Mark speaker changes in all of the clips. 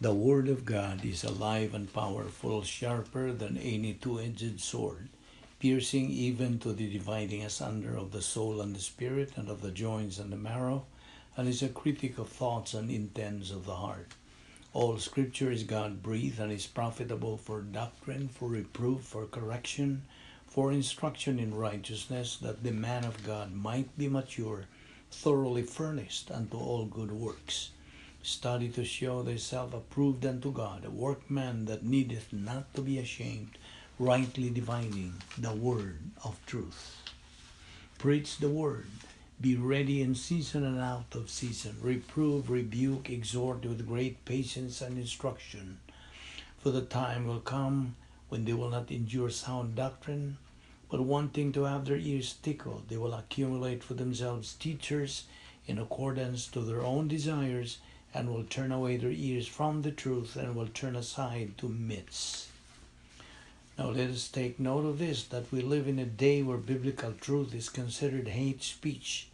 Speaker 1: The Word of God is alive and powerful, sharper than any two-edged sword, piercing even to the dividing asunder of the soul and the spirit, and of the joints and the marrow, and is a critic of thoughts and intents of the heart. All Scripture is God-breathed and is profitable for doctrine, for reproof, for correction, for instruction in righteousness, that the man of God might be mature, thoroughly furnished unto all good works. Study to show thyself approved unto God, a workman that needeth not to be ashamed, rightly dividing the word of truth. Preach the word. Be ready in season and out of season. Reprove, rebuke, exhort with great patience and instruction. For the time will come when they will not endure sound doctrine, but wanting to have their ears tickled, they will accumulate for themselves teachers in accordance to their own desires, and will turn away their ears from the truth and will turn aside to myths. Now let us take note of this, that we live in a day where biblical truth is considered hate speech,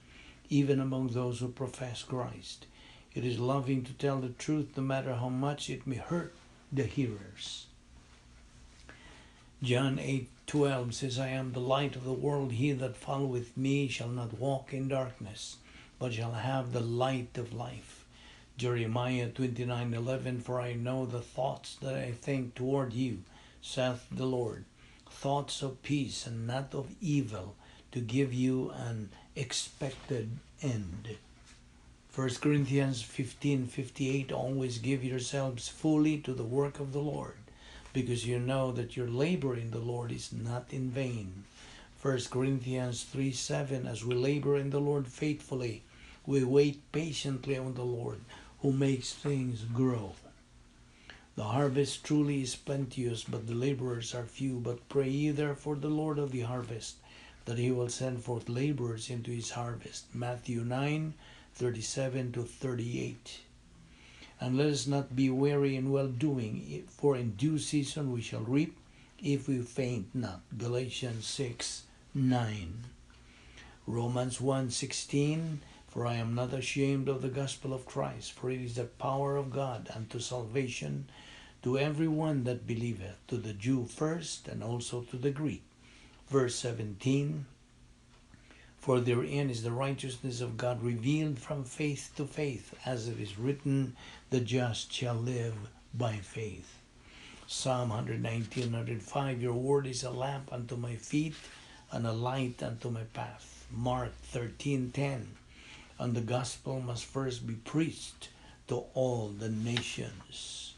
Speaker 1: even among those who profess Christ. It is loving to tell the truth no matter how much it may hurt the hearers. John 8:12 says, "I am the light of the world. He that followeth me shall not walk in darkness, but shall have the light of life." Jeremiah 29:11, "For I know the thoughts that I think toward you, saith the Lord, thoughts of peace and not of evil, to give you an expected end." 1 Corinthians 15:58, "Always give yourselves fully to the work of the Lord, because you know that your labor in the Lord is not in vain." 1 Corinthians 3:7, "As we labor in the Lord faithfully, we wait patiently on the Lord, who makes things grow." The harvest truly is plenteous, but the laborers are few. But pray ye therefore the Lord of the harvest, that he will send forth laborers into his harvest. Matthew 9:37 to 38. And let us not be weary in well-doing, for in due season we shall reap if we faint not. Galatians 6:9. Romans 1:16, "For I am not ashamed of the gospel of Christ, for it is the power of God unto salvation to every one that believeth, to the Jew first, and also to the Greek." Verse 17, "For therein is the righteousness of God revealed from faith to faith, as it is written, the just shall live by faith." Psalm 119:105, "Your word is a lamp unto my feet and a light unto my path." Mark 13:10, "And the gospel must first be preached to all the nations."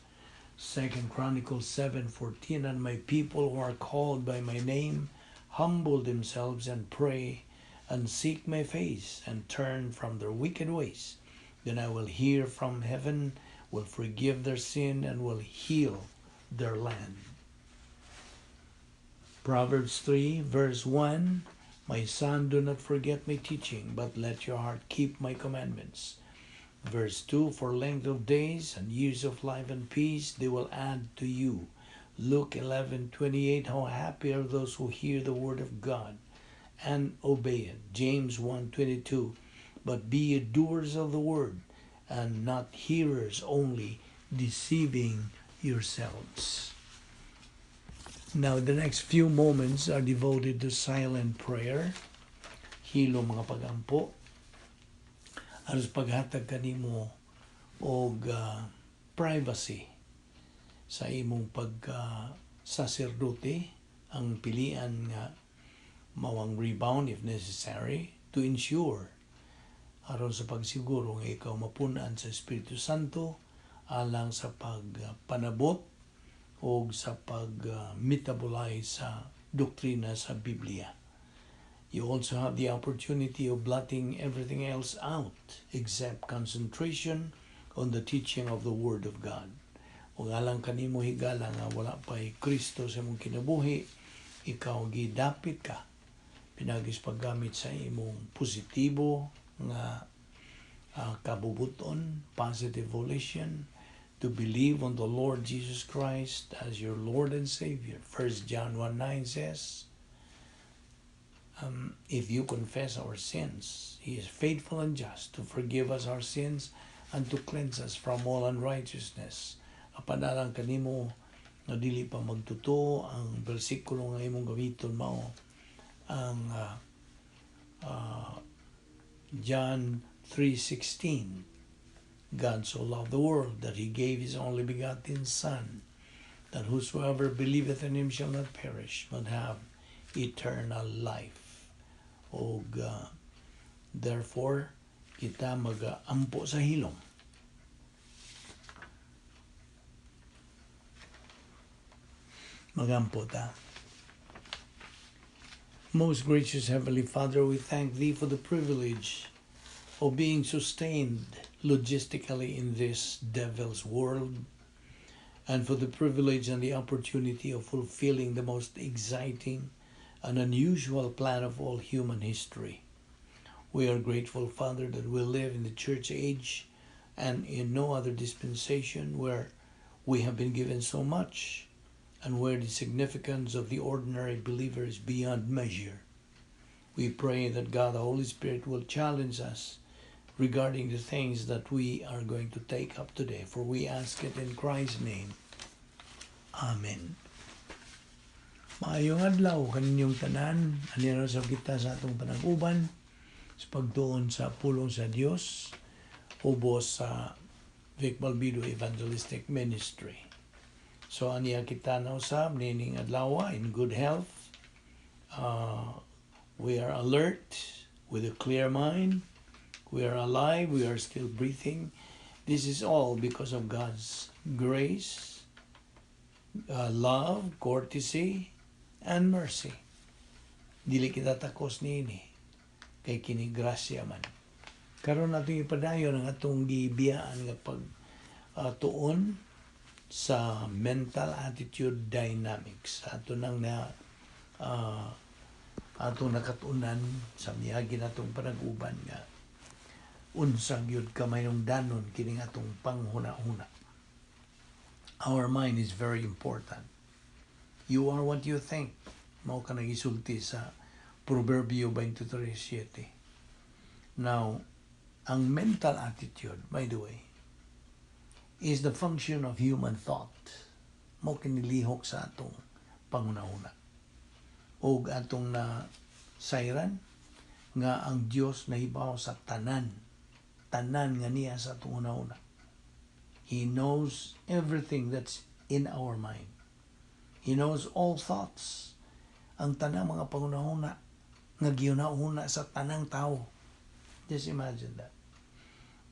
Speaker 1: 2 Chronicles 7:14, "And my people who are called by my name humble themselves and pray and seek my face and turn from their wicked ways, then I will hear from heaven, will forgive their sin, and will heal their land." Proverbs 3 verse 1, "My son, do not forget my teaching, but let your heart keep my commandments." Verse 2, "For length of days and years of life and peace they will add to you." Luke 11:28, "How happy are those who hear the word of God and obey it." James 1:22, "But be ye doers of the word, and not hearers only, deceiving yourselves." Now, the next few moments are devoted to silent prayer. Hilo mga pagampo. Aron paghatag kanimo og privacy sa imong pagka saserdote, ang pilian nga mao ang rebound if necessary to ensure aron sa pagsiguro nga ikaw mapunan sa Espiritu Santo alang sa pagpanabot o sa pag-metabolize sa doktrina sa Biblia. You also have the opportunity of blotting everything else out except concentration on the teaching of the Word of God. Ug alang kanimo higala nga wala pa'y Kristo sa imong kinabuhi, ikaw gidapit ka pinaagi sa paggamit sa imong positibo nga kabubuton, positive volition, to believe on the Lord Jesus Christ as your Lord and Savior. 1 John 1:9 says, "If you confess our sins, He is faithful and just to forgive us our sins and to cleanse us from all unrighteousness." Apan alang kanimo nga dili pa magtotoo, ang bersikulo nga imong gamiton mao ang John 3:16. God so loved the world that he gave his only begotten Son, that whosoever believeth in him shall not perish, but have eternal life. Og therefore, kita magaampo sa hilom. Magampo ta. Most gracious Heavenly Father, we thank Thee for the privilege of being sustained logistically in this devil's world, and for the privilege and the opportunity of fulfilling the most exciting and unusual plan of all human history. We are grateful, Father, that we live in the church age and in no other dispensation where we have been given so much and where the significance of the ordinary believer is beyond measure. We pray that God the Holy Spirit will challenge us regarding the things that we are going to take up today, for we ask it in Christ's name. Amen. Maayong adlaw kaninyong tanan, anira sa kita sa atong panag-uban sa pagtuon sa pulong sa Dios ubos sa Vic Balbido Evangelistic Ministry. So aniya kita na usab nining adlaw in good health. We are alert with a clear mind. We are alive, we are still breathing. This is all because of God's grace, love, courtesy, and mercy. Dili kita takos niini kay kini grasya man. Karon atong ipadayon ang atong gibiyaan nga pag tuon sa mental attitude dynamics. Ato nang na atong nakatunan sa miagi natong panag-uban nga unsa gyud kamayong danon kining atong panghuna-huna. Our mind is very important. You are what you think. Mao ka nagisulti sa Proverbio 23:7. Now, ang mental attitude, by the way, is the function of human thought. Mao kinilihok sa atong panghuna-huna. Og atong na sayran nga ang Dios nahibaw sa tanan tanan nga niya sa atong huna-huna. He knows everything that's in our mind. He knows all thoughts. Ang tanang mga panghuna-huna nga gihuna-huna sa tanang tao. Just imagine that.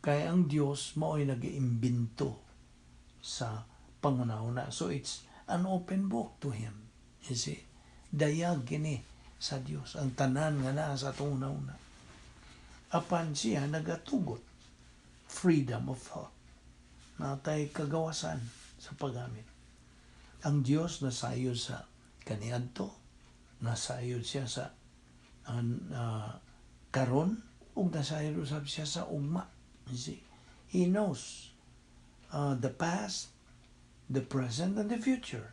Speaker 1: Kaya ang Dios mao'y nag-iimbento sa panghuna-huna. So it's an open book to Him. You see? Dayag kini sa Dios ang tanan nga naa sa atong huna-huna. Apan siya nagatugot freedom of thought. Natay kagawasan sa paggamit. Ang Dios nasayod sa kaniadto, nasayod siya sa karon, ug nasayod usab siya sa ugma. You see? He knows the past, the present, and the future.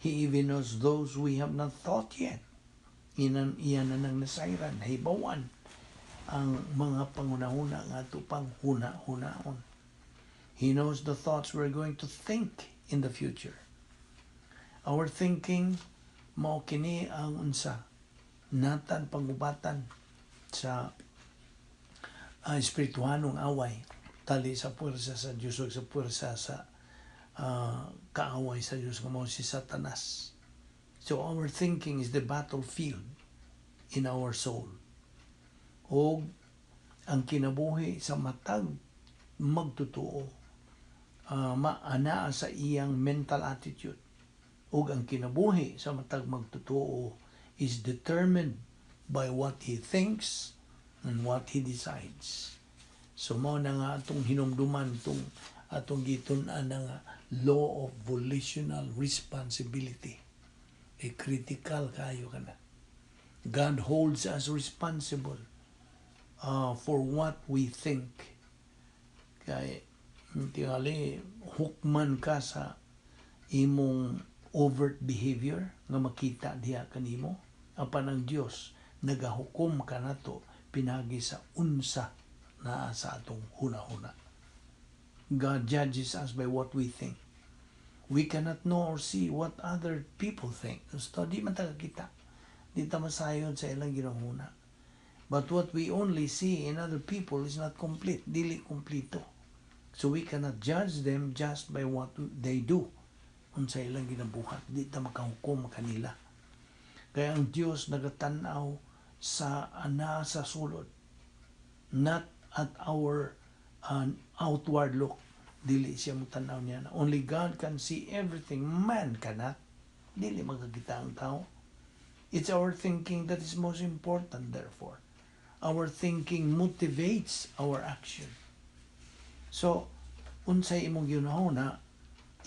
Speaker 1: He even knows those we have not thought yet. Inan, iyan na nang nasayran, nahibawan ang mga panghuna-huna nga ato pang huna-hunaon. He knows the thoughts we're going to think in the future. Our thinking mao kini ang unsa natan pangubatan sa espirituhanong away tali sa puwersa sa Dios ug sa puwersa sa kaaway sa Dios nga mao si Satanas. So our thinking is the battlefield in our soul. Og ang kinabuhi sa matag magtotoo maanaa sa iyang mental attitude, ug ang kinabuhi sa matag magtotoo is determined by what he thinks and what he decides. So mao na nga atong hinumduman tong atong gitun-an na nga law of volitional responsibility. E critical kayo kana. God holds us responsible for what we think. Kay tingali hukman ka sa imong overt behavior nga makita diha kanimo, apan ang Dios nagahukom kanato pinagi sa unsa naa sa atong huna-huna. God judges us by what we think. We cannot know or see what other people think. So, di man ta kita. Di ta masayod sa ilang ginahuna. But what we only see in other people is not complete. Dili kompleto. So we cannot judge them just by what they do. Unsa ilang ginabuhat. Di ta makahukom kanila. Kaya ang Dios nagatanaw sa ana sa sulod. Not at our outward look. Dili siya mutanaw niya. Only God can see everything. Man cannot. Dili makakita ang tao. It's our thinking that is most important, therefore. Our thinking motivates our action. So, unsay imong ginahuna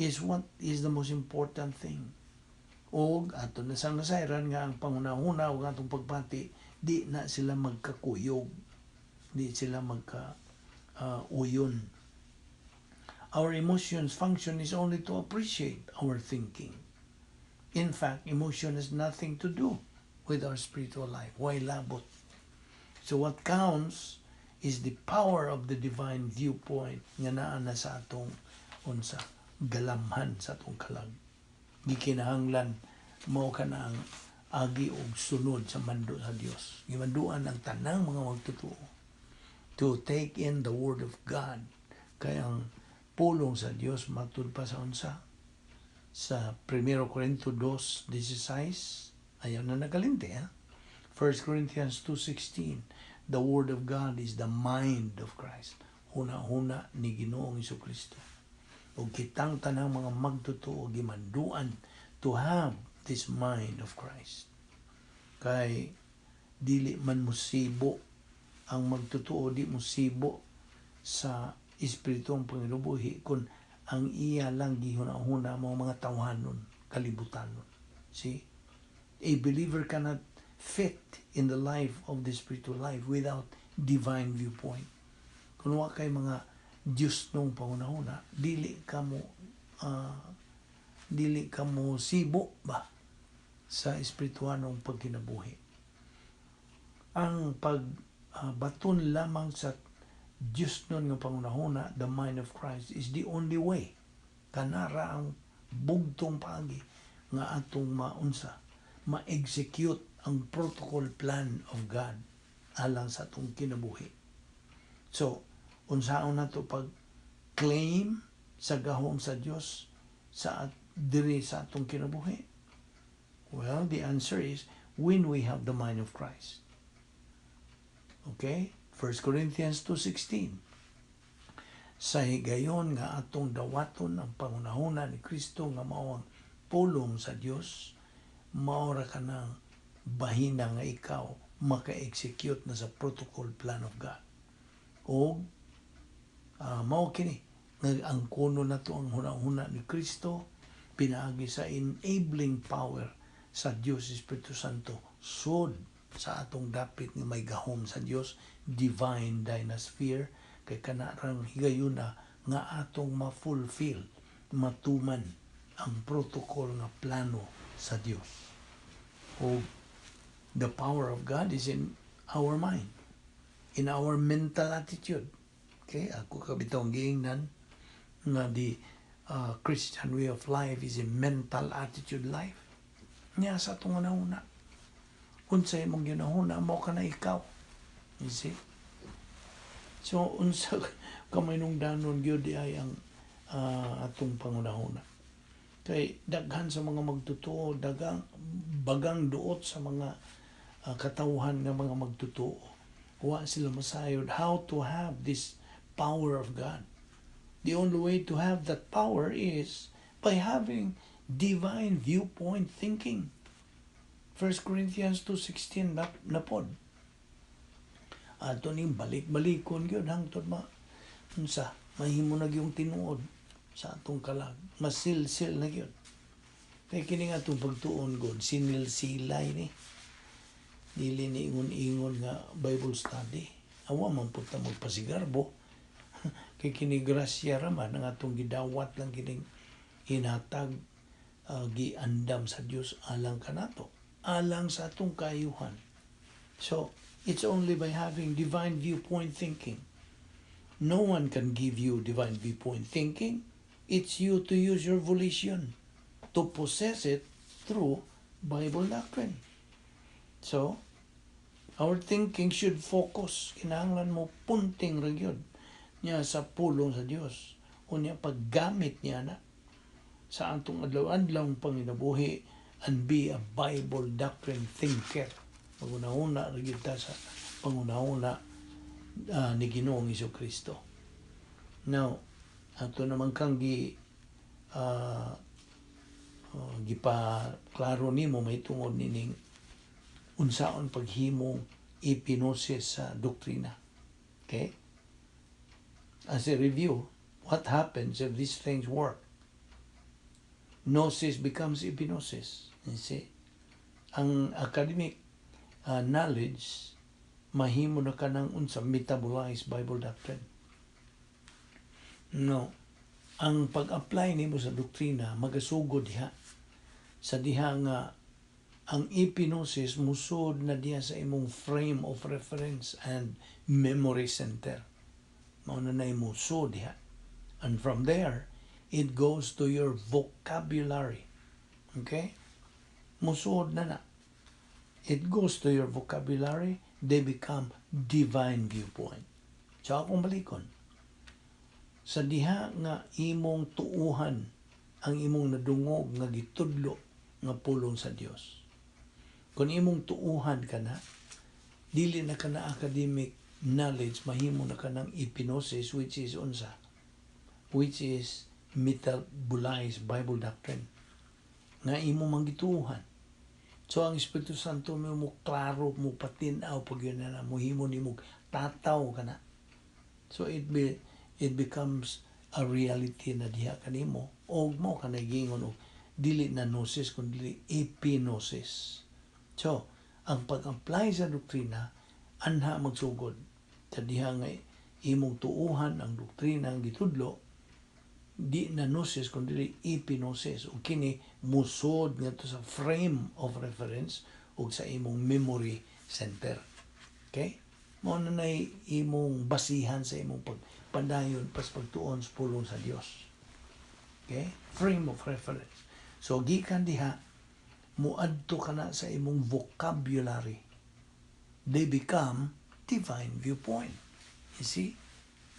Speaker 1: is what is the most important thing. Og ato na sang nasayran nga ang panghunahuna ug atong pagbati, di na sila magkakuyog. Di sila magka uyon. Our emotions' function is only to appreciate our thinking. In fact, emotion has nothing to do with our spiritual life. Way labot? So what counts is the power of the divine viewpoint nga naa na sa atong unsa galamhan sa atong kalag. Gikinahanglan mao ka na ang agi og sunod sa mando sa Dios. Gimanduan ang tanang mga magtotoo to take in the word of God. Kay ang pulong sa Dios, matud pa sa unsa, sa 1 Corinto 2:16, ayaw na nagalinti ha. 1 Corinthians 2:16, the word of God is the mind of Christ. Huna-huna ni Ginoong Kristo. Ug kitang tanang mga magtotoo gimanduan to have this mind of Christ. Kay dili man musibo ang magtotoo, di musibo sa espirituang panginabuhi kung ang iya lang gihuna-huna mao mga tawhanon, kalibutanon. See? A believer cannot fit in the life of the spiritual life without divine viewpoint. Kung wa kay mga Diyos nung pangunahuna, dili ka mo sibo ba sa espirituanong pagkinabuhi. Ang pag baton lamang sa Diyos nun nga pangunahuna, the mind of Christ, is the only way. Kanara ang bugtong paagi nga atong maunsa, ma-execute ang protocol plan of God alang sa atong kinabuhi. So, unsaon nato pag claim sa gahom sa Dios sa diri sa atong kinabuhi? Well, the answer is when we have the mind of Christ. Okay? 1 Corinthians 2:16. Sa higayon nga atong dawaton ang pangunahuna ni Kristo nga mao ang pulong sa Dios, mao ra kanang bahina nga ikaw maka-execute na sa protocol plan of God. O mao kini nga ang kuno nato ang hunahuna ni Kristo pinaagi sa enabling power sa Dios Espiritu Santo sud sa atong dapit nga may gahom sa Dios, divine dynasphere, kay kanarang higayuna nga atong ma-fulfill, matuman ang protocol nga plano sa Dios. O the power of God is in our mind, in our mental attitude. Okay, ako kabitong giingnan nga the Christian way of life is a mental attitude life. Niya sa atong una. Unsa imong ginahuna, mao ka na ikaw. You see? So unsa kahinungdanon gyud ay ang atong pangunahuna. Kay daghan sa mga magtotoo, dagang bagang duot sa mga katawhan nga mga magtotoo. Wa sila masayod how to have this power of God. The only way to have that power is by having divine viewpoint thinking. 1 Corinthians 2:16 na pod. Ato ning balik-balikon gyud hangtod ma unsa mahimo na gyung tinuod sa atong kalag. Masilsil na gyud. Kay kini nga atong pagtuon god, sinilsilay ni. Dili ni ingon-ingon nga Bible study. Awa man pud ta magpasigarbo. Kay kini grasya ra man ang atong gidawat lang, kining hinatag, giandam sa Dios alang kanato, alang sa atong kaayuhan. So, it's only by having divine viewpoint thinking. No one can give you divine viewpoint thinking. It's you to use your volition to possess it through Bible doctrine. So, our thinking should focus. Kinahanglan mo punting ra gyud niya sa pulong sa Dios. Unya paggamit niya na sa atong adlaw-adlaw panginabuhi and be a Bible doctrine thinker. Maghuna-huna ra gyud ta sa panghuna-huna ni Ginoong Kristo. Now, ato naman kang gi gipa klaro nimo may tungod nining unsaon paghimo epignosis sa doktrina. Okay? As a review, what happens if these things work? Gnosis becomes epignosis. You see? Ang academic knowledge mahimo na ka ng unsa metabolized Bible doctrine. No. Ang pag-apply nimo sa doktrina magasugod diha sa diha nga ang epignosis musod na diha sa imong frame of reference and memory center. Mao na na musod diha. And from there, it goes to your vocabulary. Okay? Musod na na. It goes to your vocabulary, they become divine viewpoint. So akong balikon. Sa diha nga imong tuuhan ang imong nadungog nga gitudlo nga pulong sa Dios. Kung imong tuuhan ka na, dili na ka na academic knowledge, mahimo na ka ng epignosis, which is unsa? Which is metabolized Bible doctrine. Nga imo mang gituuhan. So ang Espiritu Santo mo klaro mo patinaw pag yun na mohimo nimo tataw ka na. So it becomes a reality na diha kanimo og mo ka nagingon og dili na gnosis kun dili epignosis. So, ang pag-apply sa doktrina anha magsugod sa diha nga imong tuuhan ang doktrina ang gitudlo, di na gnosis kun dili epignosis, ug kini musod ngadto sa frame of reference ug sa imong memory center. Okay? Mao na nay imong basihan sa imong pagpadayon pas pagtuon sa pulong sa Dios. Okay? Frame of reference. So gikan diha muadto ka na sa imong vocabulary. They become divine viewpoint. You see?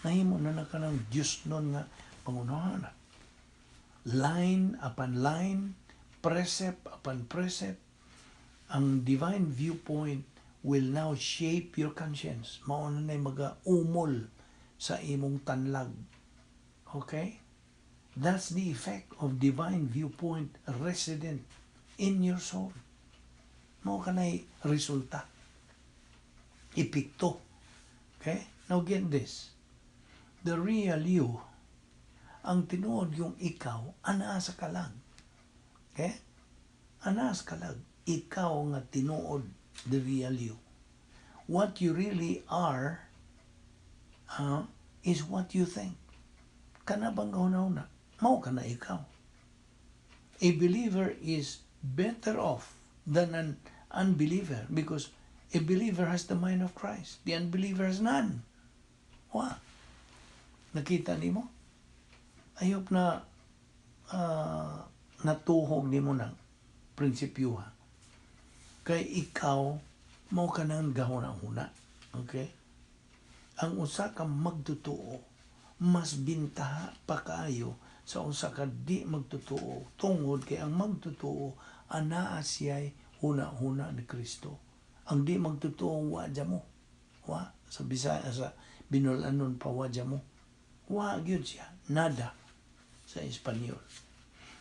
Speaker 1: Nahimo na na ka ng Diyos nun nga pangunahan. Line upon line, precept upon precept, ang divine viewpoint will now shape your conscience. Mao na na'y maga-umol sa imong tanlag. Okay? That's the effect of divine viewpoint resident in your soul. Mao kanay resulta. Epekto. Okay? Now get this. The real you, ang tinuod yung ikaw, anaa sa kalag. Okay? Anaa sa kalag. Ikaw nga tinuod, the real you. What you really are is what you think. Kana bang gahuna-huna? Mao ka na ikaw. A believer is better off than an unbeliever because a believer has the mind of Christ. The unbeliever has none. Wa. Nakita nimo? I hope na natuhog nimo ng prinsipyo ha. Kay ikaw mo ka nang gahuna-huna. Okay? Ang usa ka magtotoo mas bintaha pa kaayo sa usa ka di magtotoo tungod kay ang magtotoo anaa siya'y huna-huna ni Kristo. Ang di magtotoo wa mo. Wa sa Bisaya, sa Binolanon pa, wa mo. Wa gyud siya, nada sa Espanyol.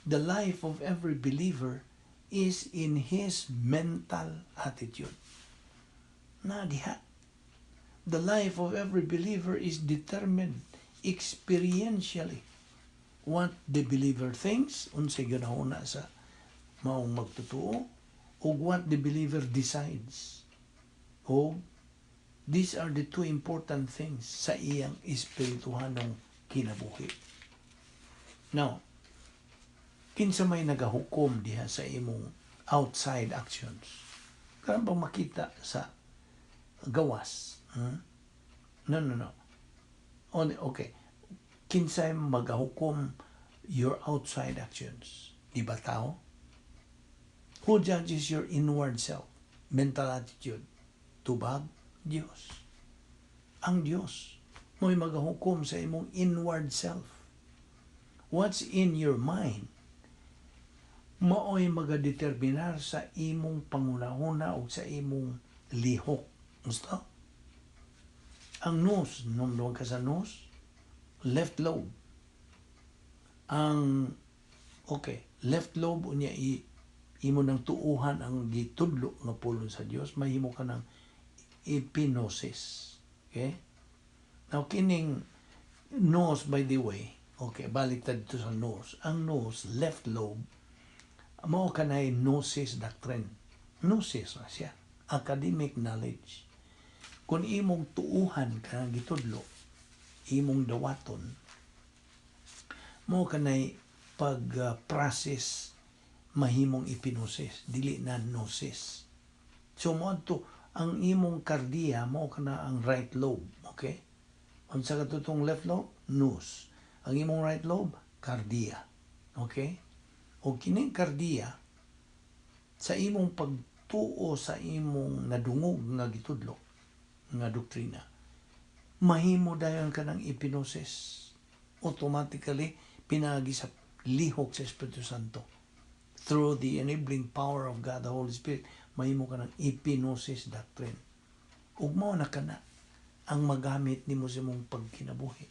Speaker 1: The life of every believer is in his mental attitude. Na diha. The life of every believer is determined experientially. What the believer thinks, unsay ganahuna sa maong magtotoo, o what the believer decides. O these are the two important things sa iyang espirituhanong kinabuhi. Now, kinsa may nagahukom diha sa imong outside actions? Karon bang makita sa gawas? No. Okay. Kinsay magahukom Your outside actions? Di ba tao? Who judges your inward self? Mental attitude? Tubag? Dios. Ang Dios mo'y magahukom sa imong inward self. What's in your mind mao'y magadeterminar sa imong panghunahuna o sa imong lihok. Gusto? Ang nous, nung ka sa nous, left lobe. Ang, okay, left lobe, unya imo nang tuuhan ang gitudlo nga pulong sa Dios, mahimo ka ng epignosis. Okay? Now, kining nous, by the way, okay, balik ta dito sa nous. Ang nous, left lobe, mao kanay gnosis doctrine. Gnosis na siya. Academic knowledge. Kung imong tuuhan ka gitudlo, imong dawaton, mao kanay pag-process mahimong epignosis, dili na gnosis. So mo to ang imong kardiya, mao kana ang right lobe, okay? Unsa ka tong left lobe? Nous. Ang imong right lobe, kardiya. Okay? O kining kardiya sa imong pagtuo sa imong nadungog nga gitudlo nga doktrina, mahimo dayon ka ng epignosis automatically pinaagi sa lihok sa Espiritu Santo. Through the enabling power of God the Holy Spirit, mahimo ka ng epignosis doctrine ug mao na kana ang magamit nimo sa imong pagkinabuhi.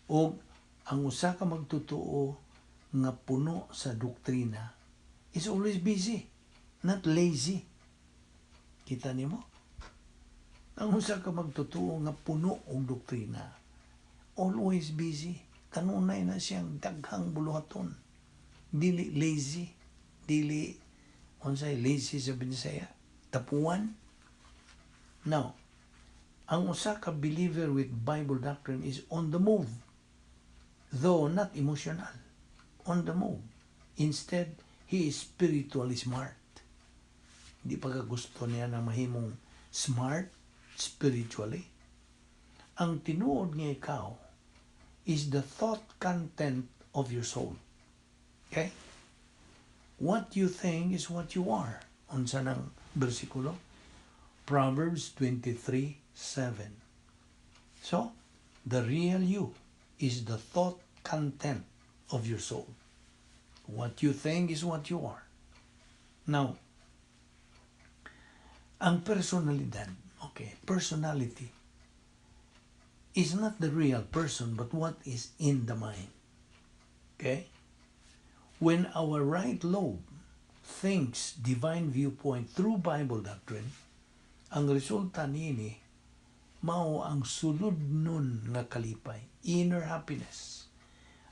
Speaker 1: Og ang usa ka magtotoo nga puno sa doktrina is always busy, not lazy. Kita nimo? Ang usa ka magtotoo nga puno og doktrina, always busy. Kanunay na siyang daghang buluhaton. Dili lazy, dili unsay lazy sa Binisaya, tapuan. Now, ang usa ka believer with Bible doctrine is on the move. Though not emotional, on the move. Instead, he is spiritually smart. Hindi pa ka gusto niya na mahimong smart spiritually. Ang tinuod nga ikaw is the thought content of your soul. Okay? What you think is what you are. Unsa nang bersikulo? Proverbs 23:7. So, the real you is the thought content of your soul. What you think is what you are. Now, ang personalidad, okay, personality is not the real person, but what is in the mind. Okay? When our right lobe thinks divine viewpoint through Bible doctrine, ang resulta niini mao ang suludnon nga kalipay, inner happiness.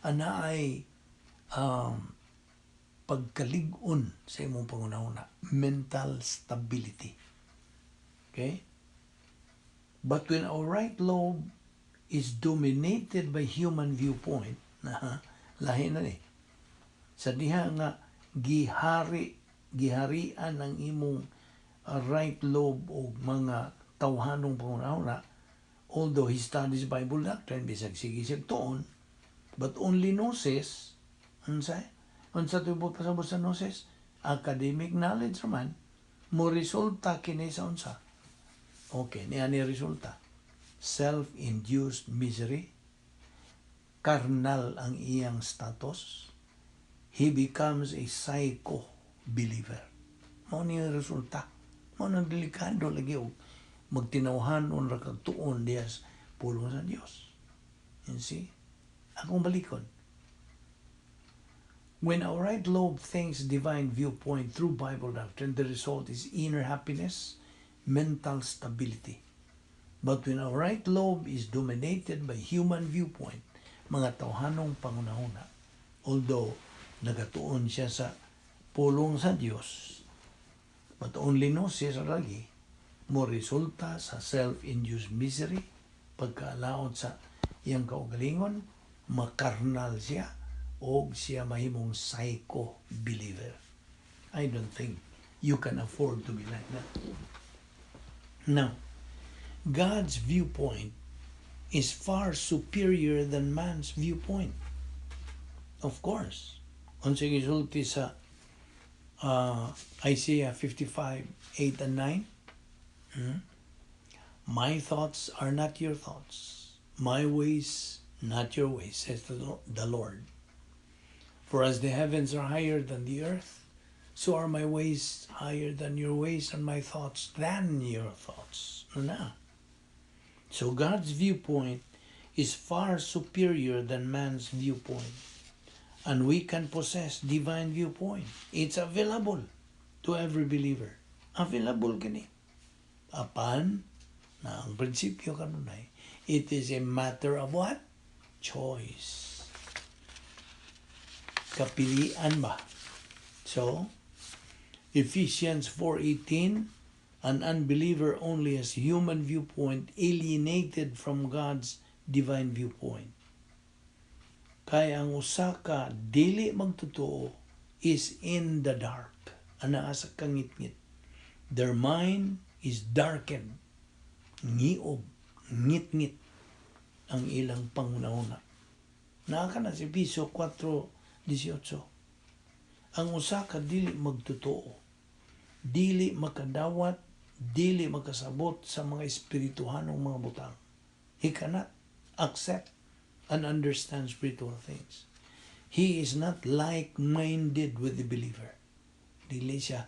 Speaker 1: Ana ay pagkalig-on sa imong panghunahuna, mental stability. Okay? But when our right lobe is dominated by human viewpoint, na lahi na ni. Sa diha nga giharian ang imong right lobe og mga tawhanong panghunahuna, although he studies Bible doctrine, bisag sige siya tuon, but only gnosis, unsa? Unsa tibok pasabot sa gnosis? Academic knowledge raman, mo resulta kini sa unsa? Okay, niya ni resulta. Self-induced misery, carnal ang iyang status, he becomes a psycho believer. Mao ni resulta. Mao nang delikado lagi og magtinawhan ra kag tuon diya sa pulong sa Dios. You see? Akong balikon. When our right lobe thinks divine viewpoint through Bible doctrine, the result is inner happiness, mental stability. But when our right lobe is dominated by human viewpoint, mga tawhanong panghunahuna, although nagatuon siya sa pulong sa Dios, but only gnosis lagi, mo resulta sa self-induced misery, pagkaalaot sa iyang kaugalingon, makarnal siya, o siya mahimong psycho believer. I don't think you can afford to be like that. Now, God's viewpoint is far superior than man's viewpoint. Of course. Unsay gisulti sa Isaiah 55, 8 and 9? "My thoughts are not your thoughts, my ways not your ways, says the Lord. For as the heavens are higher than the earth, so are my ways higher than your ways and my thoughts than your thoughts." Na. So God's viewpoint is far superior than man's viewpoint. And we can possess divine viewpoint. It's available to every believer. Available kini. Apan, na ang prinsipyo kanunay, it is a matter of what? Choice. Kapilian ba? So, Ephesians 4:18, an unbeliever only has human viewpoint, alienated from God's divine viewpoint. Kay ang usa ka dili magtotoo is in the dark. Anaa sa kangitngit. Their mind is darkened. Ngiob, ngit-ngit ang ilang panghunahuna. Naa kana sa Efeso 4:18. Ang usa ka dili magtotoo, dili makadawat, dili makasabot sa mga espirituhanong mga butang. He cannot accept and understand spiritual things. He is not like-minded with the believer. Dili siya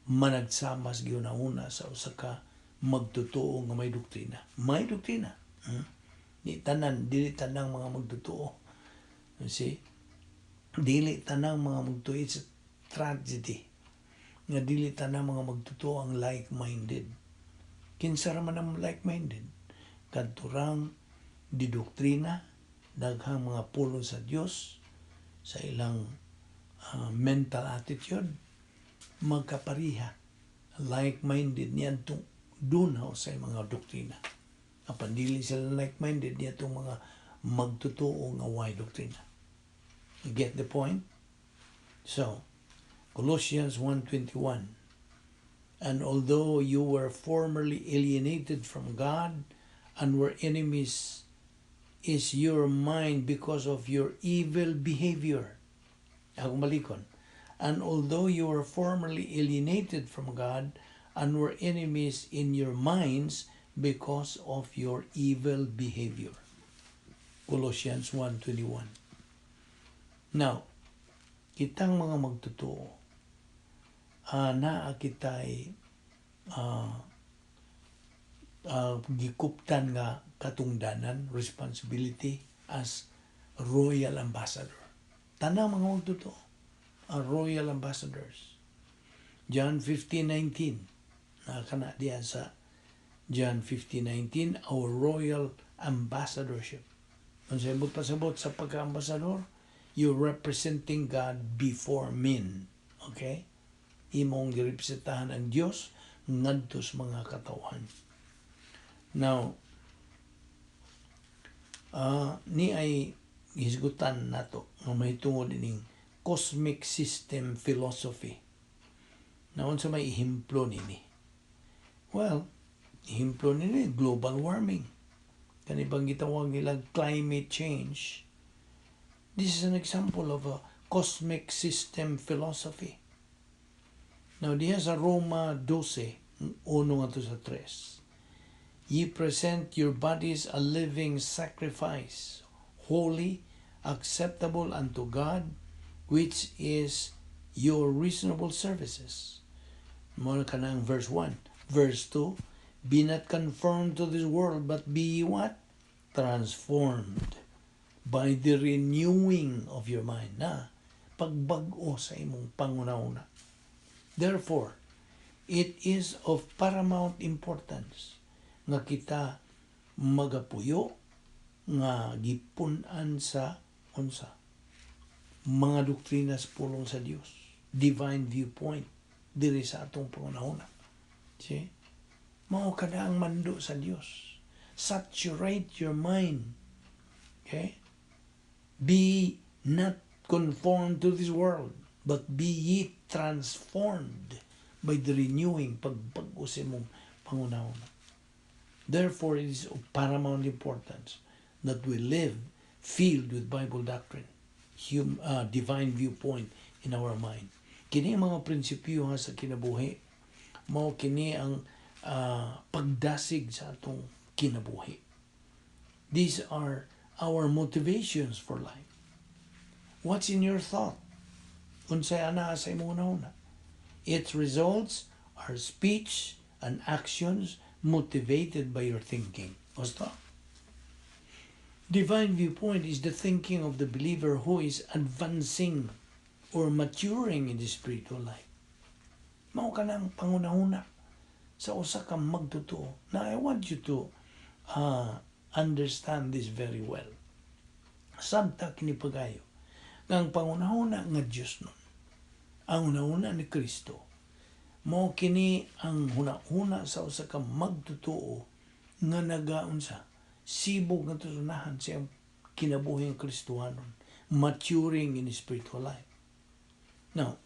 Speaker 1: managsama sa gihuna-huna sa usa ka magtotoo nga may doktrina. May doktrina. Di tanan, dili tanang mga magtotoo. You see? Dili tanang mga magtotoo. It's a tragedy nga dili tanang mga magtotoo ang like-minded. Kinsa ra man ang like-minded? Kadto rang didoktrina, daghang mga pulong sa Dios sa ilang mental attitude, magkapariha, like-minded niadtong dunhaw sa mga doktrina. Apan dili sila like-minded niadtong mga magtotoo nga way doktrina. You get the point? So, Colossians 1:21: "And although you were formerly alienated from God and were enemies is your mind because of your evil behavior." Akong balikon. "And although you were formerly alienated from God and were enemies in your minds because of your evil behavior." Colossians 1:21. Now, kitang mga magtotoo, naa kitay gikuptan nga katungdanan, responsibility as royal ambassador. Tanang mga magtotoo are royal ambassadors. John 15:19. Naa kana diya sa John 15:19, our royal ambassadorship. Unsay buot pasabot sa pagka-ambassador? You're representing God before men. Okay? Imong girepresentahan ang Dios ngadto sa mga katawhan. Now, ni ay hisgutan nato nga mahitungod ining cosmic system philosophy. Na unsa may ehemplo nini? Well, ehemplo nini, global warming. Kani bang gitawag nila climate change? This is an example of a cosmic system philosophy. Now, diha sa Roma 12, 1 ngadto sa 3. "Ye present your bodies a living sacrifice, holy, acceptable unto God, which is your reasonable services." Mao na kanang verse 1. Verse 2, "Be not conformed to this world, but be ye" what? "Transformed by the renewing of your mind." Na, pagbag-o sa imong panghunahuna. Therefore, it is of paramount importance nga kita magapuyo nga gipun-an sa unsa mga doktrina sa pulong sa Dios, divine viewpoint diri sa atong panghunahuna. See, mao kada ang mando sa Dios: saturate your mind, okay? "Be not conformed to this world, but be ye transformed by the renewing," pagbag-o sa imong panghunahuna. Therefore, it is of paramount importance that we live filled with Bible doctrine. Divine viewpoint in our mind. Kini ang mga prinsipyo sa kinabuhi. Mao kini ang pagdasig sa atong kinabuhi. These are our motivations for life. What's in your thought? Unsay anaa sa imong hunahuna? Its results are speech and actions motivated by your thinking. Gusto? Divine viewpoint is the thinking of the believer who is advancing or maturing in the spiritual life. Mao kanang panghunahuna sa usa ka magtotoo. Now, I want you to understand this very well. Sabta kini pagayo. Nga ang panghunahuna nga Diyos nun, ang hunahuna ni Kristo, mao kini ang hunahuna sa usa ka magtotoo nga nagaunsa sibog nga tutunahan sa iyang kinabuhing Kristohanon, maturing in spiritual life. Now,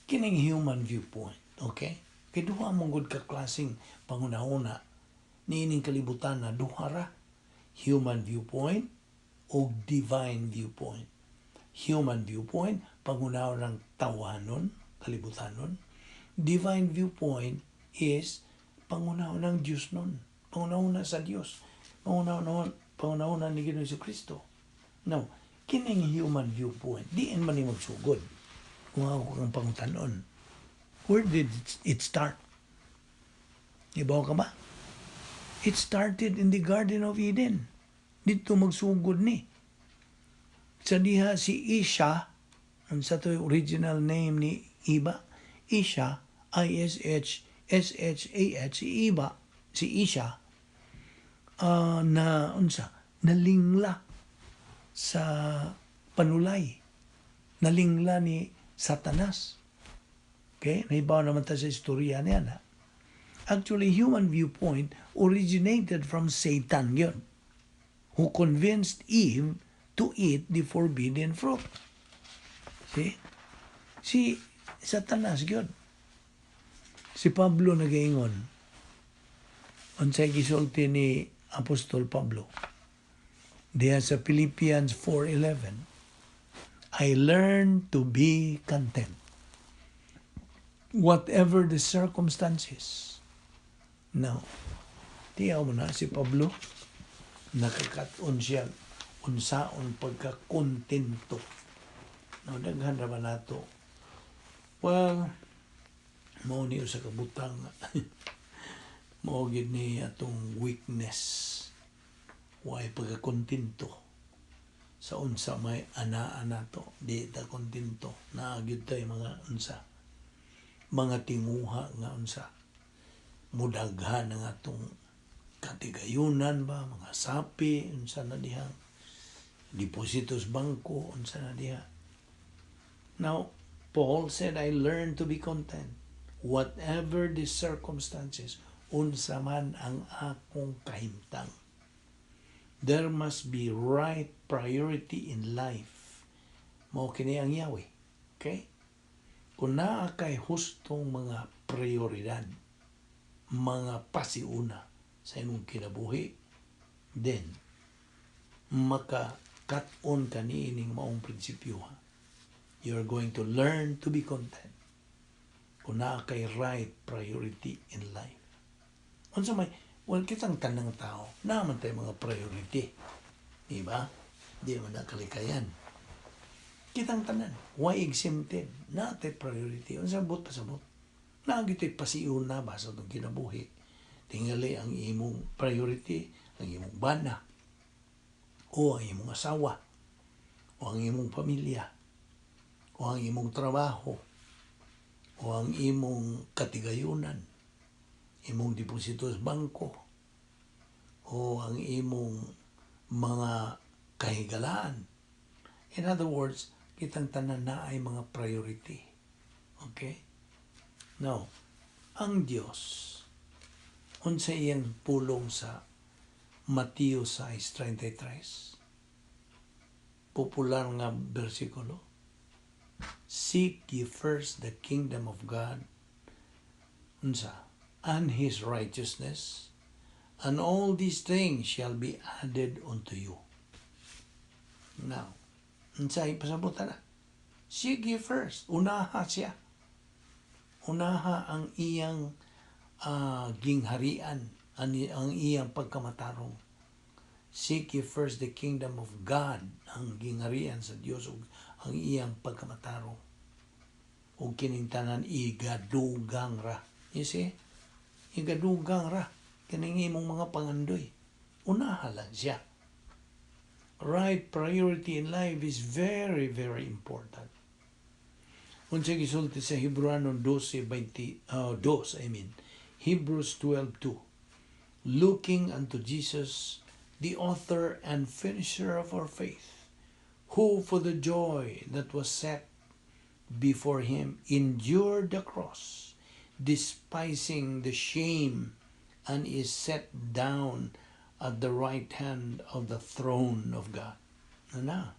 Speaker 1: kining human viewpoint, okay? Kay duha man gud ka klaseng panghunahuna niining kalibutan na duha ra: human viewpoint o divine viewpoint. Human viewpoint, panghunahuna ng tawanon, kalibutanon. Divine viewpoint is panghunahuna ng Diyos nun. Panghunahuna sa Diyos. Panghunahuna ni Ginoong Kristo. Now, kining human viewpoint, diin man ni magsugod? Kung ako kang pangutanon, where did it start? Ibaw ka ba? It started in the Garden of Eden. Didto magsugod ni. Sa diha si Isha, ang sa to original name ni Iba, Isha, I-S-H, S-H-A-H, si Iba, si Isha, na unsa, nalingla sa panulay. Nalingla ni Satanas. Okay? Nahibaw naman ta sa istorya niya na. Actually, human viewpoint originated from Satan yun, who convinced Eve to eat the forbidden fruit. See? Si Satanas yun. Si Pablo nagaingon, unsay gisulti ni Apostol Pablo diha sa Philippians 4:11? "I learned to be content whatever the circumstances." Now, tiyaw mo na si Pablo, nakakat-on siya unsaon pagkakontento. Now, daghan ra ba nato? Well, mao ni usa ka butang, mao gid ni atong weakness. Way pagkakontento sa unsa may anaa nato, di ta kontento. Naa gyud tay mga unsa, mga tinguha nga unsa, mudaghan ang atong katigayunan ba, mga sapi, unsa na diha, deposito sa bangko, unsa na diha. Now, Paul said, "I learned to be content whatever the circumstances," unsa man ang akong kahimtang. There must be right priority in life. Mao kini ang yawi. Okay? Kung naa kay hustong mga prioridad, mga pasiuna sa imong kinabuhi, then maka-kat-on ka niining maong prinsipyo. Ha? You're going to learn to be content kung naa kay right priority in life. Unsa may, well, kitang tanang tao, naa man tay mga priority. Di ba? Di man nakalikayan. Kitang tanan, why exempted? Naa tay priority. Unsa buot pasabot? Naa gyud tay pasiuna ba sa atong kinabuhi? Tingali ang imong priority, ang imong bana, o ang imong asawa, o ang imong pamilya, o ang imong trabaho, o ang imong katigayunan, imong deposito sa bangko, o ang imong mga kahigalaan. In other words, kitang tanan naay mga priority. Okay? Now, ang Diyos, unsa iyang pulong sa Mateo 6:33? Popular nga bersikulo. "Seek ye first the kingdom of God," unsa, "and his righteousness, and all these things shall be added unto you." Now, Unsay pasabutan na? Seek ye first. Unaha siya. Unaha ang iyang gingharian, ang iyang pagkamatarong. Seek ye first the kingdom of God, ang gingharian sa Dios ug ang iyang pagkamatarong. Ug kining tanan igadugang ra. You see? Igadugang ra kining imong mga pangandoy. Unaha lang siya. Right priority in life is very, very important. Unsa gisulti sa Hebreano 12:20, 2, I mean, Hebrews 12:2. "Looking unto Jesus, the author and finisher of our faith, who for the joy that was set before him endured the cross, despising the shame, and is set down at the right hand of the throne of God." Na.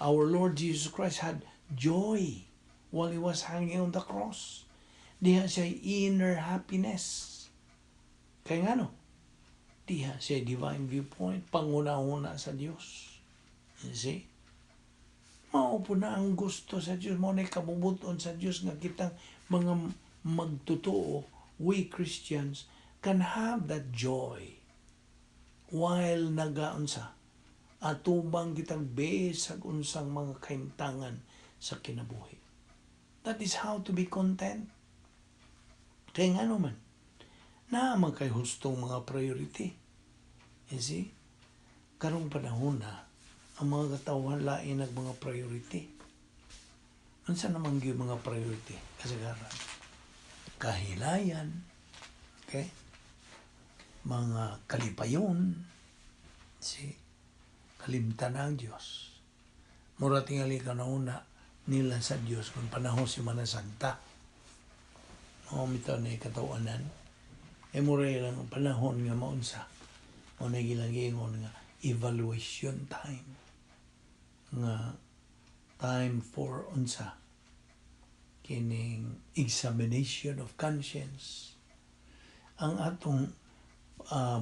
Speaker 1: Our Lord Jesus Christ had joy while he was hanging on the cross. Diha siya inner happiness. Kay ngano? Diha siya divine viewpoint, panguna-una sa Dios. You see? Mao po na ang gusto sa Dios, mao na kabubuton sa Dios nga kitang mga magtotoo, we Christians can have that joy while nagaunsa atubang kitang bisag unsang mga kahimtangan sa kinabuhi. That is how to be content. Kay ngano man, naa man kay hustong mga priority. You see? Karong panahon na, ang mga katawhan lain nag mga priority. Unsa naman gyud mga priority? Kasagaran. Kahilayan. Okay? Mga kalipayon. See? Kalimtan na ang Diyos. Mura tingali ka na nila sa Diyos kung panahon Semana Santa. Mao bitaw na katawanan. E mura lang ang panahon nga maunsa. Mao na ilang giingon nga evaluation time. Nga time for unsa, kining examination of conscience. Ang atong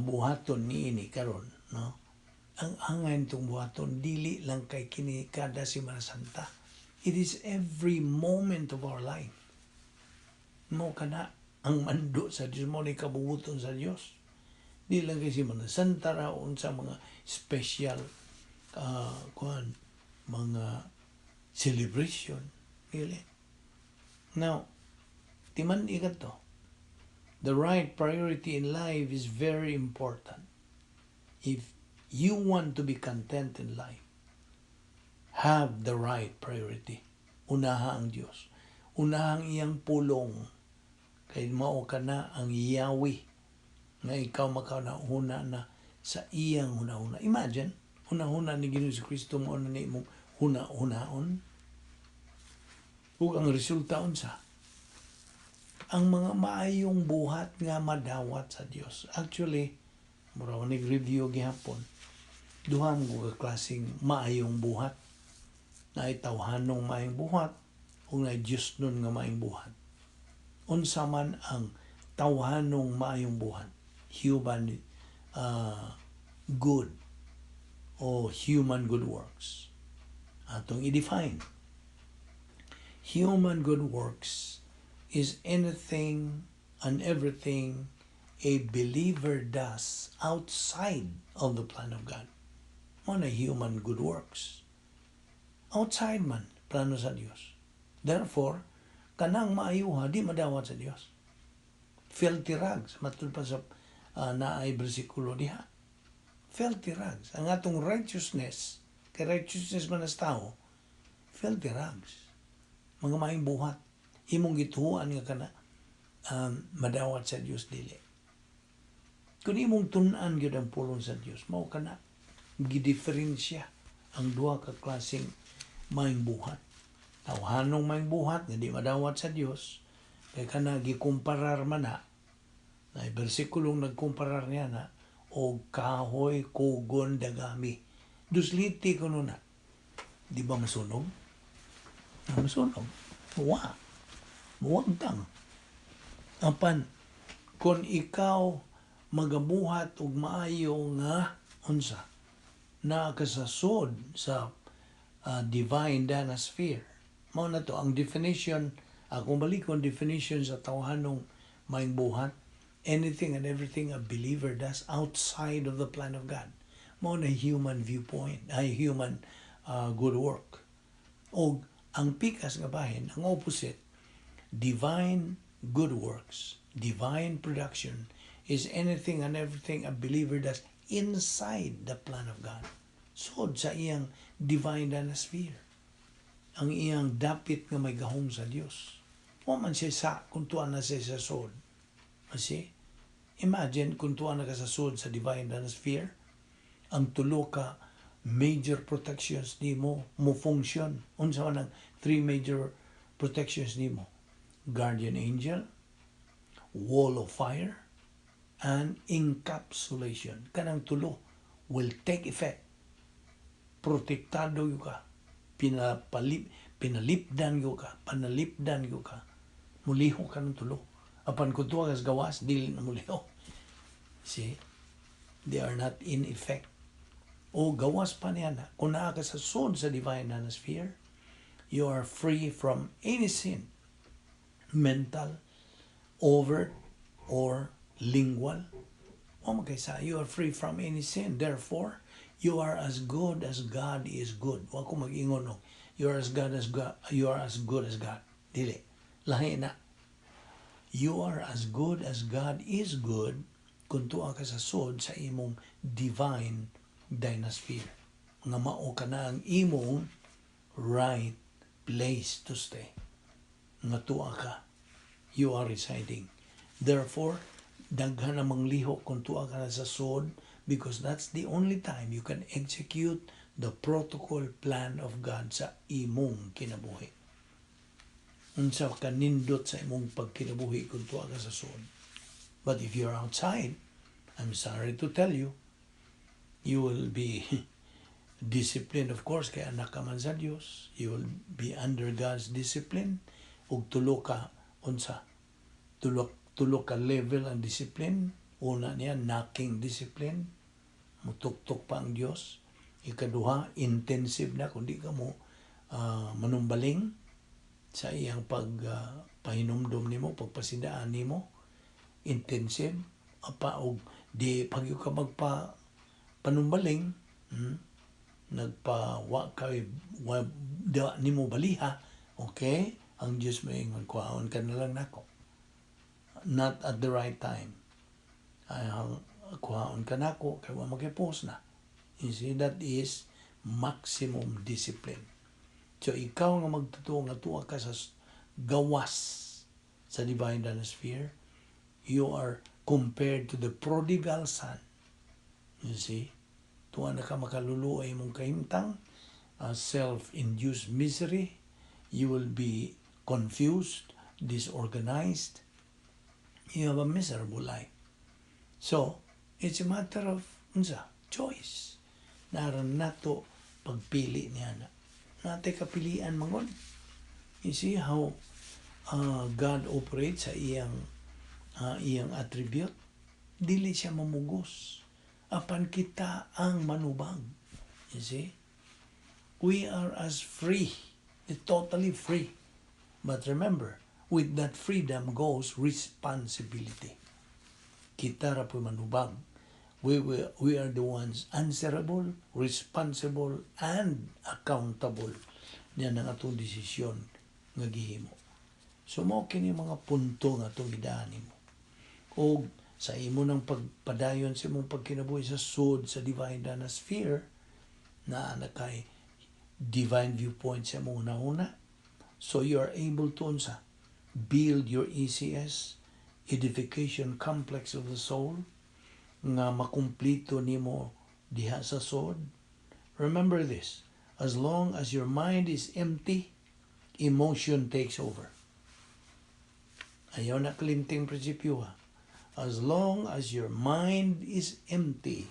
Speaker 1: buhaton niini karon, no, ang angay nitong buhaton dili lang kay kini kada Semana Santa. It is every moment of our life. Mao kana ang mando sa Dios, mao ni kabubuton sa Dios. Di lang kay Semana Santa ra, unsa mga special kuan, mga celebration, dili. Now, timan to. The right priority in life is very important. If you want to be content in life, have the right priority. Unaha ang Dios. Unaha ang iyang pulong. Kay mao kana ang Yahweh nga ikaw makauna na sa iyang hunahuna. Imagine, hunahuna ni Ginoong Kristo mao na ni imong huna-hunaon. Ug ang resulta unsa? Ang mga maayong buhat nga madawat sa Dios. Actually, mura ko nag-review gihapon. Duha mo ka klaseng maayong buhat. Naay tawhanong maayong buhat ug naay Dios nun nga maayong buhat. Unsa man ang tawhanong maayong buhat? Human good o human good works. Atong i-define. Human good works is anything and everything a believer does outside of the plan of God. Mao na human good works. Outside man, plano sa Dios. Therefore, kanang maayuha, di madawat sa Dios. Filthy rags, matud pa sa naay bersikulo diha. Filthy rags. Ang atong righteousness, kay righteousness man as tao, filthy rags. Mga maayong buhat. Imong gituohan nga kana madawat sa Dios, dili. Kung imong tun-an gyud ang pulong sa Dios, mao kana gidiferensya ang duha ka klaseng maayong buhat. Tawhanong maayong buhat nga di madawat sa Dios, kay kana gikumparar man na, na bersikulong nagkumparar niya na og kahoy, kugon, dagami. Dusliti kuno na. Di ba masunog? Masunog. Wa. Muwagtang. Apan, kung ikaw magabuhat og maayo nga unsa, naa ka sa sod sa divine sphere. Mao na to ang definition, akong balikon definition sa tawhanong maayong buhat, anything and everything a believer does outside of the plan of God. Mao na human viewpoint, ay human good work. O ang pikas nga bahin, ang opposite, divine good works, divine production is anything and everything a believer does inside the plan of God. Sod sa iyang divine sphere. Ang iyang dapit nga may gahom sa Dios. Wa man siya sa kung tuwa na siya sa sod. Kasi, imagine kung tuwa na ka sa sod sa divine sphere, ang tulo ka major protections nimo mo function. Unsa man ang three major protections nimo? Guardian angel, wall of fire, and encapsulation. Kanang tulo will take effect. Protektado gyud ka. Pinalipdan gyud ka. Panalipdan gyud ka. Mulihok ka ng tulo. Apan kung tuwa kas gawas, dili na mulihok. See? They are not in effect. O gawas pa niya na, kung naa ka sa sod sa divine sphere, you are free from any sin, mental, overt, or lingual. O magkaysa, you are free from any sin. Therefore, you are as good as God is good. Wa ko mag-ingon og you are as God as God, you are as good as God. Dili. Lahi na. You are as good as God is good kung tuwa ka sa sod sa imong divine dynasphere. Nga mao ka na ang imong right place to stay. Nga tuwa ka. You are residing. Therefore, daghan namang lihok kung tuwa ka na sa sod because that's the only time you can execute the protocol plan of God sa imong kinabuhi. Unsa ka nindot sa imong pagkinabuhi kung tuwa ka sa sod. But if you're outside, I'm sorry to tell you, you will be disciplined, of course, kay anak ka man sa Dios. You will be under God's discipline. Ug tulo ka, unsa? Tulo ka level ang discipline. Una niya, knocking discipline. Mutuktok pa ang Dios. Ikaduha, intensive na, kung di ka mo manumbaling sa iyang pag pahinumdum nimo, pagpasidaan nimo, intensive, apa og di pag ka magpa panumbaling, nagpa wa kay wa, da, nimo baliha, okay, ang Dios moingon, "Kuhaon ka na lang nako. Not at the right time. Ay, ang kuhaon ka nako kay wa makipos na." You see, that is maximum discipline. So ikaw nga magtutuo nga tuwa ka sa gawas sa divine sphere, you are compared to the prodigal son. You see? Tuwa na ka makaluluoy imong kahimtang, self-induced misery, you will be confused, disorganized, you have a miserable life. So, it's a matter of unsa, choice. Naran nato pagpili niya na. Natay kapilian mangon. You see how God operates sa iyang attribute? Dili siya mamugos. Apan kita ang manubag. You see? We are as free, totally free. But remember, with that freedom goes responsibility. Kita ra po manubag. We are the ones answerable, responsible, and accountable niya ng atong desisyon nga gihimo. So mao kini mga punto nga atong gidaan nimo. Og sa imo ng pagpadayon sa imong pagkinabuhi sa sud sa divine dana sphere, naa na kay divine viewpoint sa imong una. So you are able to unsa, build your ECS, edification complex of the soul, nga makumplito nimo diha sa sod. Remember this, as long as your mind is empty, emotion takes over. Ayaw na kalimting prinsipyo ha. As long as your mind is empty,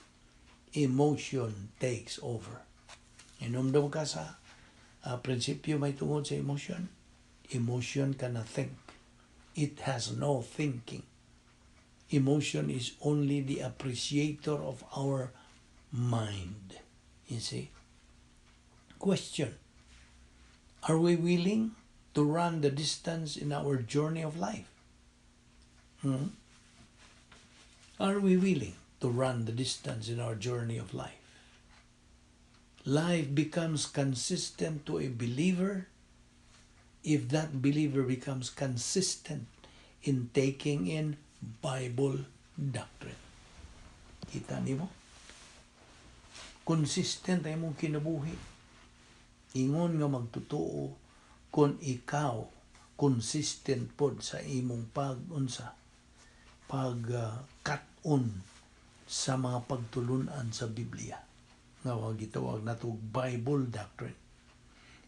Speaker 1: emotion takes over. Inumdum ka sa prinsipyo may tungod sa emotion. Emotion cannot think. It has no thinking. Emotion is only the appreciator of our mind. You see? Question: Are we willing to run the distance in our journey of life? Hmm? Are we willing to run the distance in our journey of life? Life becomes consistent to a believer if that believer becomes consistent in taking in Bible doctrine. Kita nimo? Consistent ay imong kinabuhi. Ingon nga magtotoo kung ikaw consistent pod sa imong pag unsa pag kat-on sa mga pagtulunan sa Biblia nga wa gitawag nato Bible doctrine.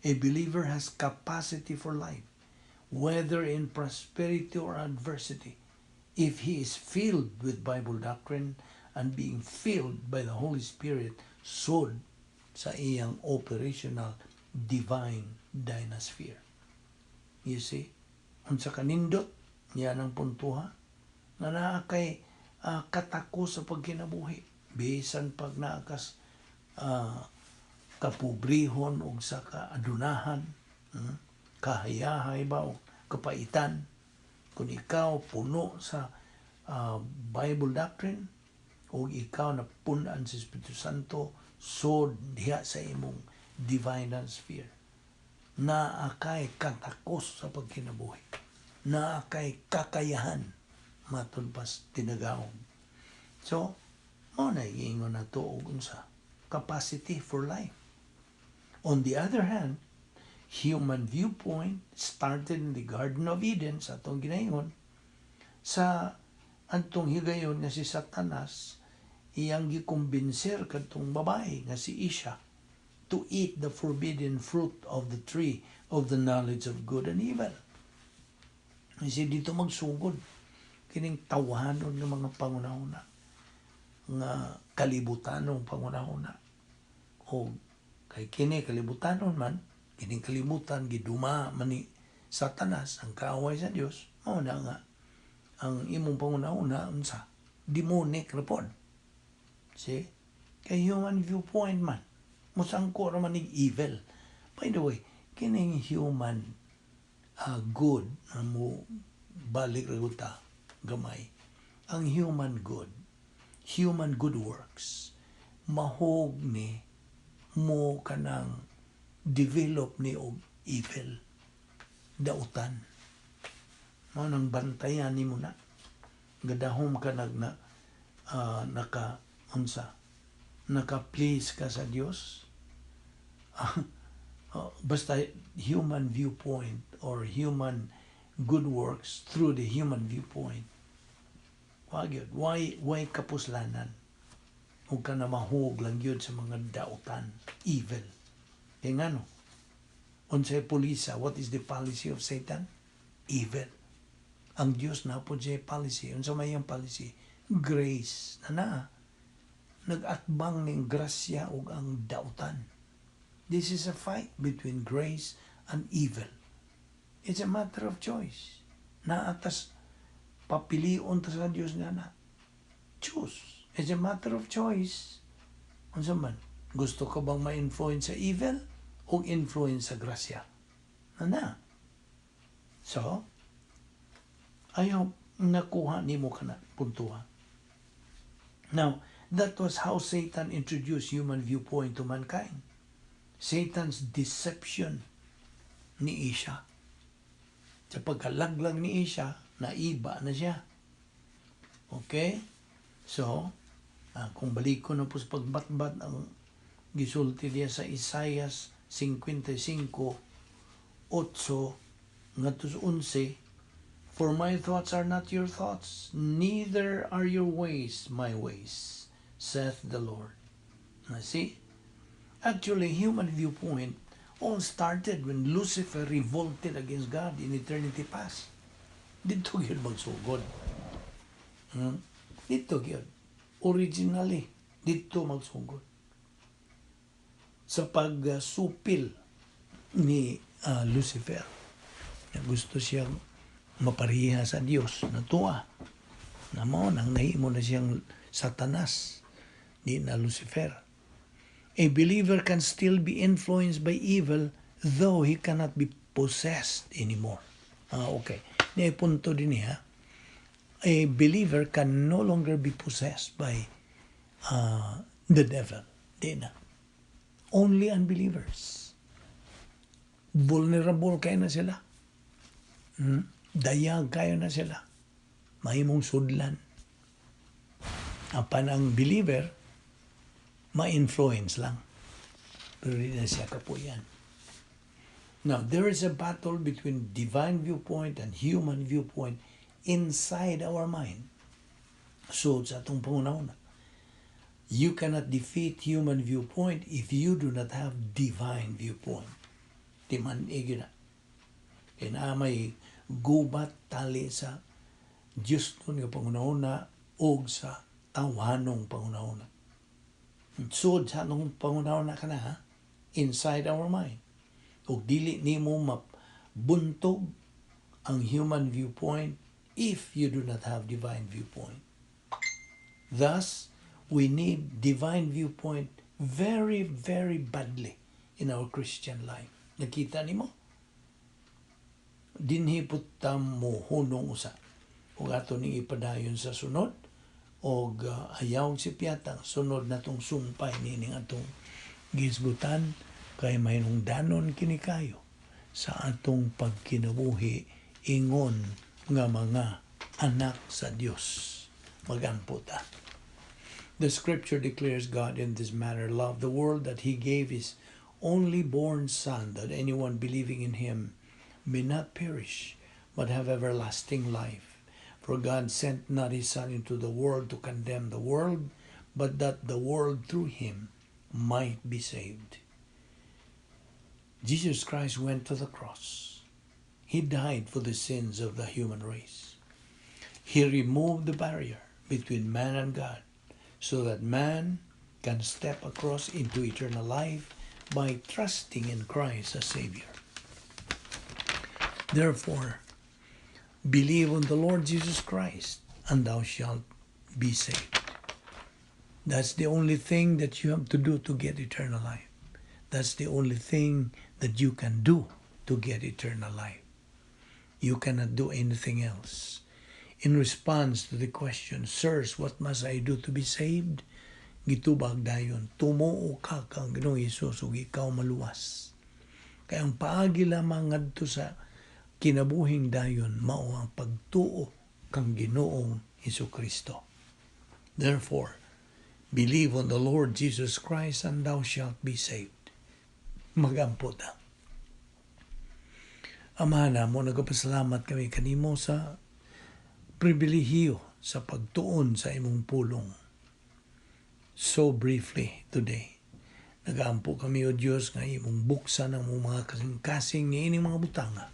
Speaker 1: A believer has capacity for life, whether in prosperity or adversity, if he is filled with Bible doctrine and being filled by the Holy Spirit sud sa iyang operational divine dynasphere. You see? Unsa kanindot niya ang puntuha nga naa kay katako sa pagkinabuhi bisan pag naa kas kapobrehon og sa kaadunahan, kahayahay ba o kapaitan, kung ikaw puno sa Bible doctrine o ikaw na punan sa Espiritu Santo sod diha sa imong divine sphere, naa kay katakos sa pagkinabuhi, naa kay kakayahan matud pas tinagahom. So mao na giingon nato og unsa, capacity for life. On the other hand, human viewpoint started in the Garden of Eden sa atong ginaingon sa antong higayon nga si Satanas iyang gikumbinser kadtong babae nga si Isha to eat the forbidden fruit of the tree of the knowledge of good and evil. Kasi didto magsugod kining tawhanon ng mga pangunahuna nga kalibutanong pangunahuna o kay kini kalibutanon man, kining kalibutan giduma man ni Satanas, ang kaaway sa Dios. Mao na nga ang imong pangunahuna unsa, demonic ra pod. See, kay human viewpoint man, musangko ra man nig evil. By the way, kining human good na mo balik ra ta gamay, ang human good, human good works, mahog ni mo kanang develop ni og evil, dautan. Mao nang bantayan nimo na gadahom ka nag na naka unsa, naka please ka sa Dios. Basta human viewpoint or human good works through the human viewpoint, wa gyud, why kapuslanan ug ka na mahug lang gyud sa mga dautan, evil. Kay ngano, unsay polisa? What is the policy of Satan? Evil. Ang Dios na po siya policy. Unsa may iyang policy? Grace na na nag-atbang ning grasya ug ang dautan. This is a fight between grace and evil. It's a matter of choice. Naatas papilion ta sa Dios nga na choose. It's a matter of choice. Unsa man, gusto ka bang ma-influence sa evil o influence sa grasya na na? So I hope nakuha nimo kana puntuha. Now, that was how Satan introduced human viewpoint to mankind. Satan's deception ni Isha. Sa pagkalaglag ni Isha, naiba na siya. Okay? So, kung balik ko na po sa pagbatbat ang gisulti diya sa Isaiah 55, 8, ngadto sa 11, "For my thoughts are not your thoughts, neither are your ways my ways, saith the Lord." Now see? Actually, human viewpoint all started when Lucifer revolted against God in eternity past. Didto gyud magsugod. Didto gyud. Originally, didto magsugod. Sa pagsupil ni Lucifer. Gusto siyang mapareha sa Dios, natuwa. Na mao nang nahimo na siyang Satanas, di na Lucifer. A believer can still be influenced by evil, though he cannot be possessed anymore. Ah, okay. Ni punto din niya. A believer can no longer be possessed by the devil. Di na. Only unbelievers. Vulnerable kaayo na sila. Dayag kaayo na sila. Mahimong sudlan. Apan ang believer, ma-influence lang. Pero di na siya kapuyan. Now, there is a battle between divine viewpoint and human viewpoint inside our mind. So, sa atong panghunahuna, you cannot defeat human viewpoint if you do not have divine viewpoint. Timan-i na. Kaya na may gubat tali sa Diyos nun nga panghunahuna og sa tawhanong panghunahuna. Sud sa atong panghunahuna ka na ha? Inside our mind. Og dili nimo mabuntog ang human viewpoint if you do not have divine viewpoint. Thus, we need divine viewpoint very, very badly in our Christian life. Nakita nimo? Dinhi pud ta mo hunong usa. Ug ato ning ipadayon sa sunod og ayaw sipyatang sunod natong sumpay nining atong gisgutan kay mahinungdanon kini kayo sa atong pagkinabuhi ingon nga mga anak sa Dios. Magampo ta. The scripture declares God in this manner loved the world that he gave his only born Son, that anyone believing in him may not perish, but have everlasting life. For God sent not his Son into the world to condemn the world, but that the world through him might be saved. Jesus Christ went to the cross. He died for the sins of the human race. He removed the barrier between man and God so that man can step across into eternal life by trusting in Christ as Savior. Therefore, believe on the Lord Jesus Christ, and thou shalt be saved. That's the only thing that you have to do to get eternal life. That's the only thing that you can do to get eternal life. You cannot do anything else. In response to the question, "Sirs, what must I do to be saved?" Gitubag dayon, "Tumuo ka kang Ginoong Hesus ug ikaw maluwas." Kay ang paagi lamang ngadto sa kinabuhing dayon mao ang pagtuo kang Ginoong Hesus Kristo. Therefore, believe on the Lord Jesus Christ and thou shalt be saved. Magampo ta. Ama namo, nagapasalamat kami kanimo sa pribilehiyo sa pagtuon sa imong pulong. So briefly today, nagaampo kami, O Diyos, nga imong buksan ang imong mga kasing-kasing niining mga butanga.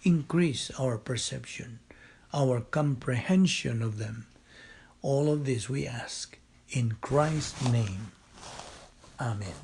Speaker 1: Increase our perception, our comprehension of them. All of this we ask in Christ's name. Amen.